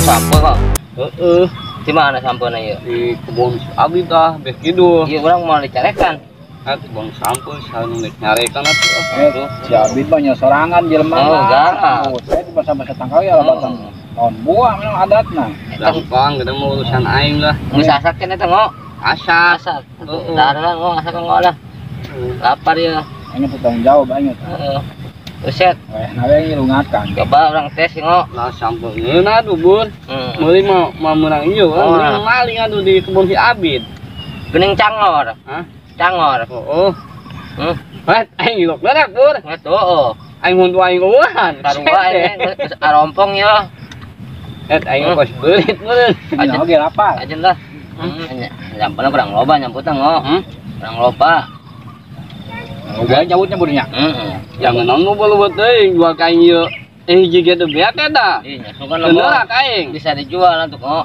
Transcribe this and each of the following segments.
Sampeu kok. Heeh. Di mana sampeuna ieu? Di kebon si Abid ah, beh kidul. Ieu urang moal dicarekan. Ah, kebon sampeu saha nu geus nyarekan atuh. Eh, si Abid mah nya sorangan jelema. Oh, enggak. Oh, saya di masa-masa tangkal ya labatan. Naon buah memang adatna. Gampang, kita mau urusan aing lah. Geus asak cenah teh ngo. Asak. Asak. Darah lah ngo, asak ngo lah. Lapar ya. Aing teh tanggung jawab aing teh. Heeh. Buset. Weh, nawe ngilungakan. Coba orang tes ngo. Lah sampeu ngeunah tuh, Bur. Meuli mah mah meunang ieu, meuli maling atuh di kebun si Abid. Geuning cangor. Hah? Cangor. Heeh. Weh, aing ngilok berak, Bur. Heeh, oh. Aing mun aing eueuhan. Sarua aing geus arompong ya. Eh, aing kos beurit meureun. Aja oge lapar. Aja lah. Nyampeunan kurang loba nyamputna ngo. Kurang loba. Loba nyabutnya burnya. Heeh. Jangan naon loba-loba teuing jual ka aing ieu. Eh hiji ge teu beak eta. Ih, nya sugan loba. Bener aing. Bisa dijual atuh ngo.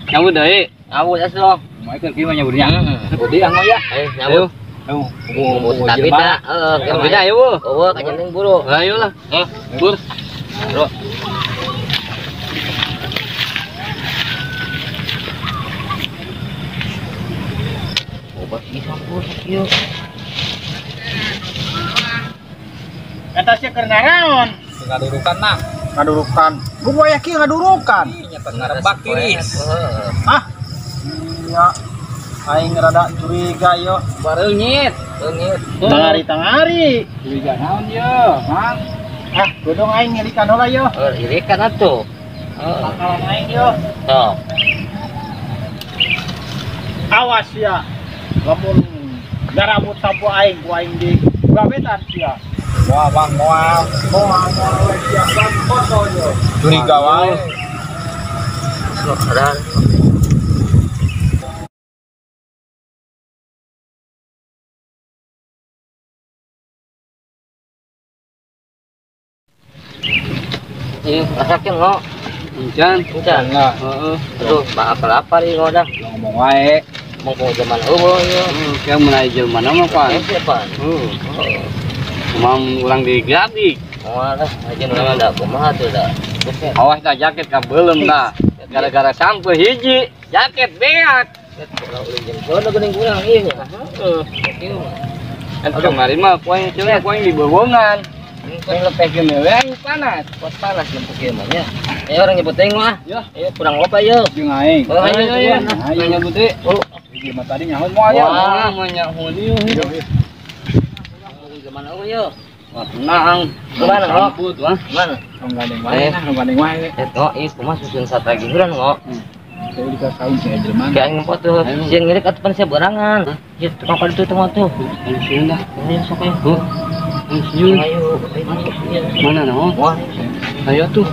Nyabut deui. Nyabut asuh. Moal keur kieu mah nyaburnya. Budi anggo ya. Ayo nyabut. Ayo. Tapi dah, heeh, tapi dah ayo. Eueuh ka jeneng buru. Ayo lah. Bur. Bro. Obat ieu sampur kieu. Eta sia keur naraon? Ngadurukan mah. Ngadurukan. Lu wayah kieu ngadurukan. Nya teh ngarebak tiris. Ah. Iya. Aing rada curiga yo. Bareungit. Leungit. Tangari-tangari. Curiga naon yo, Mang? Ah, godong aing ngilikan heula yo. Heuh, irikan atuh. Heeh. Bakalan aing yo. Sok. Awas ya. Lamun garabut sampo aing ku aing di gabetan sia. Moal Bang, moal. Moal moal sia bang foto yo. Curiga wae. Sok sadar. Ih, masakin ngo. Encan. Encan. Heeh. Aduh, maaf lapar ieu ngo dah. Ngomong wae. Mongko zaman eueuh ieu. Kayak mulai jelema mah pan. Hese pan. Heeh. Kumaha urang digrabik. Moal lah, aja urang da kumaha tuh da. Awas dah jaket ka beuleum dah. Gara-gara sampeu hiji, jaket beak. Kalau geuning kurang ieu. Heeh. Kan kemarin mah poe cenah poe di beuweungan. Kan lepehkeun we aing panas. Pas panas lempuk ieu mah nya. Ayo orang nyebut teuing mah. Ya, ayo kurang loba ieu. Jeung aing. Oh, ayo ayo. Ayo nyebut deui. Oh, hiji mah tadi nyaho moal ya. Wah, mah nyaho ieu. Zaman eueuh ieu. Wah, tenang. Kumaha ngo? Samput wah. Mana? Tong gandeng wae nah, tong gandeng wae. Eh, ngo ieu kumaha susun strategi urang ngo. Saya dikasih si jelema. Kayak aing nempo tuh, sieun ngirik atuh pan sia berangan. Ieu tukang kali tuh tengah tuh. Ayo sieun dah. Ayo sok ayo. Heuh. Ayo sieun. Ayo, ayo. Mana naon? Wah. Ayo tuh.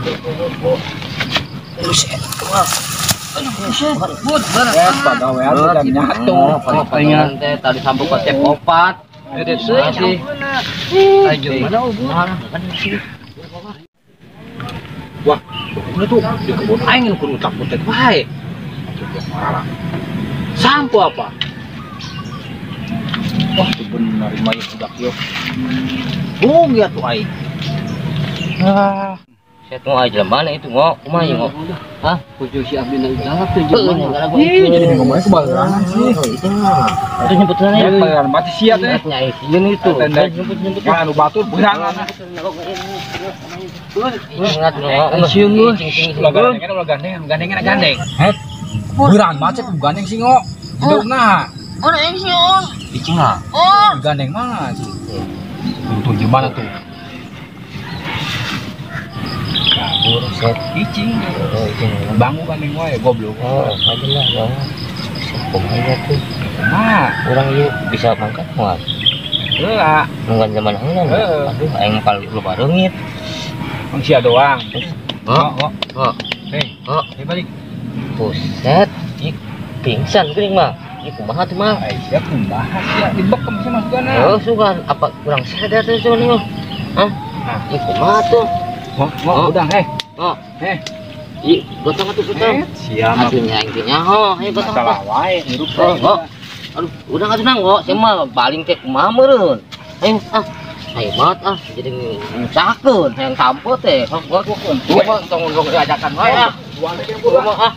Buset. Wah. Aduh, buset. Bud, berat. Eh, pagawean teh nyatu. Palingan teh tadi sampo kocek opat. Gede sih. Ayo mana ubur? Wah, ini tuh di kebun aing nu kudu utak-utik wae. Sampo apa? Wah, itu benar ieu budak ieu. Bung ya tuh aing. Ah, Saya tunggu aja mana itu ngo, kumaha ieu ngo? Hah? Kuju si Abdi na galak tuh jelema. Ih, jadi ngomongnya kebagerangan sih. Itu itu nyebutan Ya, ya. kebageran mati sia teh. Nyai sieun itu. Nyebut-nyebut. Kan anu batur berangan. Ingat ngo. Sieun lu. Ulah gandeng, ulah gandeng, gandeng gandeng. Het. Beurang macet gandeng sih ngo. Hidupna. Orang sieun. Icing lah. Gandeng mana sih? Tuh gimana tuh? Kabur set. Icing. Oh, icing. Bangu gandeng wae goblok. Oh, aja lah, bang. Kumaha tuh? Nah, Urang ieu bisa mangkat moal. heula. Nungguan zaman heula. Heeh. Aduh, aing kalau loba reungit. Mang sia doang. Oh, Oh, oh, Hei, oh. hei balik. Buset, ih pingsan geuning mah. Ih kumaha tuh mah? Ai sia kumaha sia dibekem sia mah sugana. Oh, sugan apa kurang sadar tuh sugan mah. Hah? Ih kumaha tuh? Ngo, ngo, udang, hei. Oh, Hei. ih gotong atuh gotong. Eh, sia mah Atuh nya aing teh nyaho, ayo gotong masalah atuh. wae hirup Oh, oh. Aduh, udah atuh nang ngo, sia mah baling teh kumaha meureun. Ayo ah. Ayo banget ah, jadi ngusahakeun hayang sampo teh. Sok gua tong tong diajakan wae ah. Kumaha ah.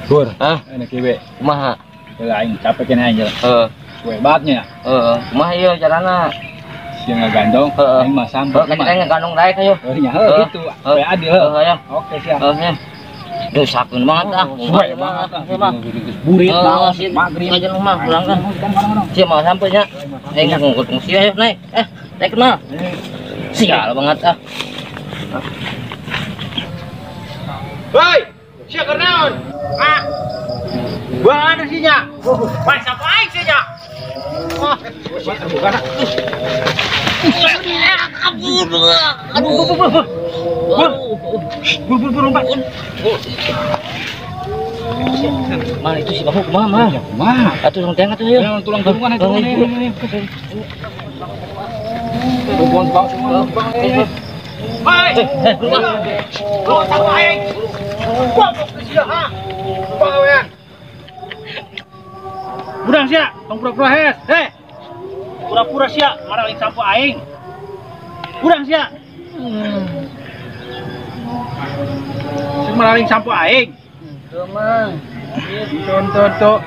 Pur. Hah? Enak ieu. Kumaha? Heula aing capek keneh aing. Heeh. Suwe banget nya. Heeh. Kumaha ieu carana? Sia ngagandong, aing mah sampe. Heeh, kan aing ngagandong daek ayo. Heuh nya heuh gitu. Supaya adil heuh. Heeh, oke siap. Heeh. Duh, sakeun banget ah. Suwe banget ah. Burit naon magrib. Ngajan mah pulang kan. Sia mah sampe nya. Aing ngungkut sia ayo naik. Naik mah. Sial banget ah. Hei, sia keur naon? Ah. Buangan sia. Wah, sapa aing sia? Wah, bukan. Aduh. Bur lompat. Mana itu si Bahu kumaha mah? Kumaha? Atuh tong teng atuh yeuh. Tulang-tulungan atuh. Buang bang semua. Hei. Lu sapa aing? Goblok sia ha. Pagawean. Budang sia, tong pura-pura hes. Hei. Pura-pura sia maraling sampo aing. Budang sia. Sing maraling sampo aing. Tuh mang. Tuh.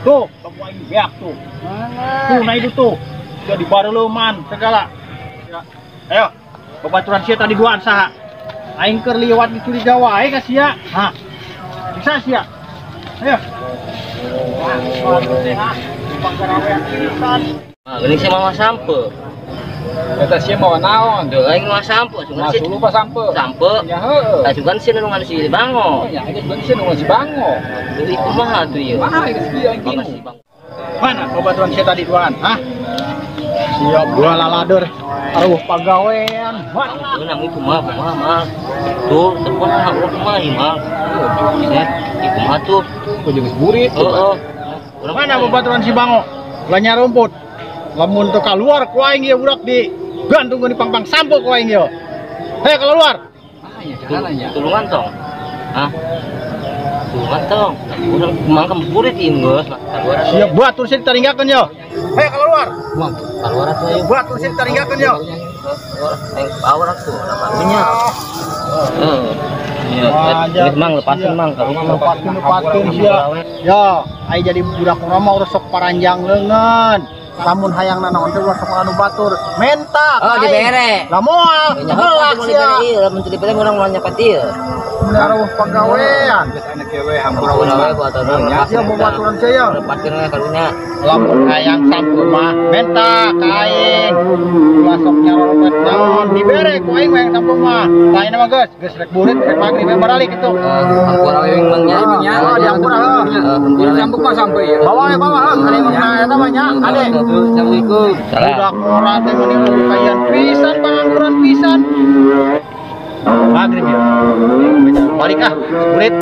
Tuh, sampo aing beak tuh. Mana? Tuh, nah itu tuh. Jadi bareuleuman segala. Ya. Ayo. Babaturan sia tadi duaan saha? Aing keur liwat dicuriga wae ka sia. Hah. Bisa sia. Ayo. Ah, geuning sia mawa sampe. Eta sia mawa naon? Tuh, aing mawa sampe, sugan sia. Lupa sampe. Sampe. Ya heueuh. Tah sugan sia nulungan si Bango. Ya, geus bener sia nulungan si Bango. Deui kumaha tuh ieu? Kumaha geus ieu aing bingung. Mana babaturan sia tadi duaan? Hah? Siap dua lalader. Aduh pagawean. Beunang itu mah kumaha mah. Tuh, telepon lah urang kumaha ieu mah. Set, ieu kumaha tuh? Kok geus burit. Heeh. Mana babaturan si Bango? Lanya rumput. Lamun teu kaluar ku aing ieu budak di gantung di pangpang sampo ku aing ieu. Hei keluar. Ah, ya carana nya. Tulungan tong. Hah? Tulungan tong. Urang mangkem burit ieu geus. Kaluar. Siap batur sih ditaringgakeun yo. Hei keluar. Buang kaluar atuh ayo. Batur sih ditaringgakeun yo. Aing power atuh, ada barunya. Heeh. Iya, mang lepasin mang, kalau mang lepasin sia. Ya, ai jadi budak urang mah ulah sok paranjang leungeun. Lamun hayang nanaon teh ulah sok anu batur. Menta. Oh, dibere. Lah moal, heula sia. Lamun teu dibere urang moal nyapat ieu. Naruh pagawean. Geus anak we hampura we baturan. Sia babaturan sia ya. Lepaskeun we karunya. Lamun hayang sampo mah menta ka aing. Ulah sok nyarorot naon dibere ku aing hayang sampo mah. Lain mah geus, geus rek burit rek magrib we baralik kitu. Hampura we mang nya. Oh, dihampura heuh. Hampura sampo mah sampo ieu. Bawa we bawa heuh, kade mah eta mah nya, kade. Assalamualaikum. Budak ngora teh meni kayan pisan pangangguran pisan. Magrib ya. Balik ah, burit.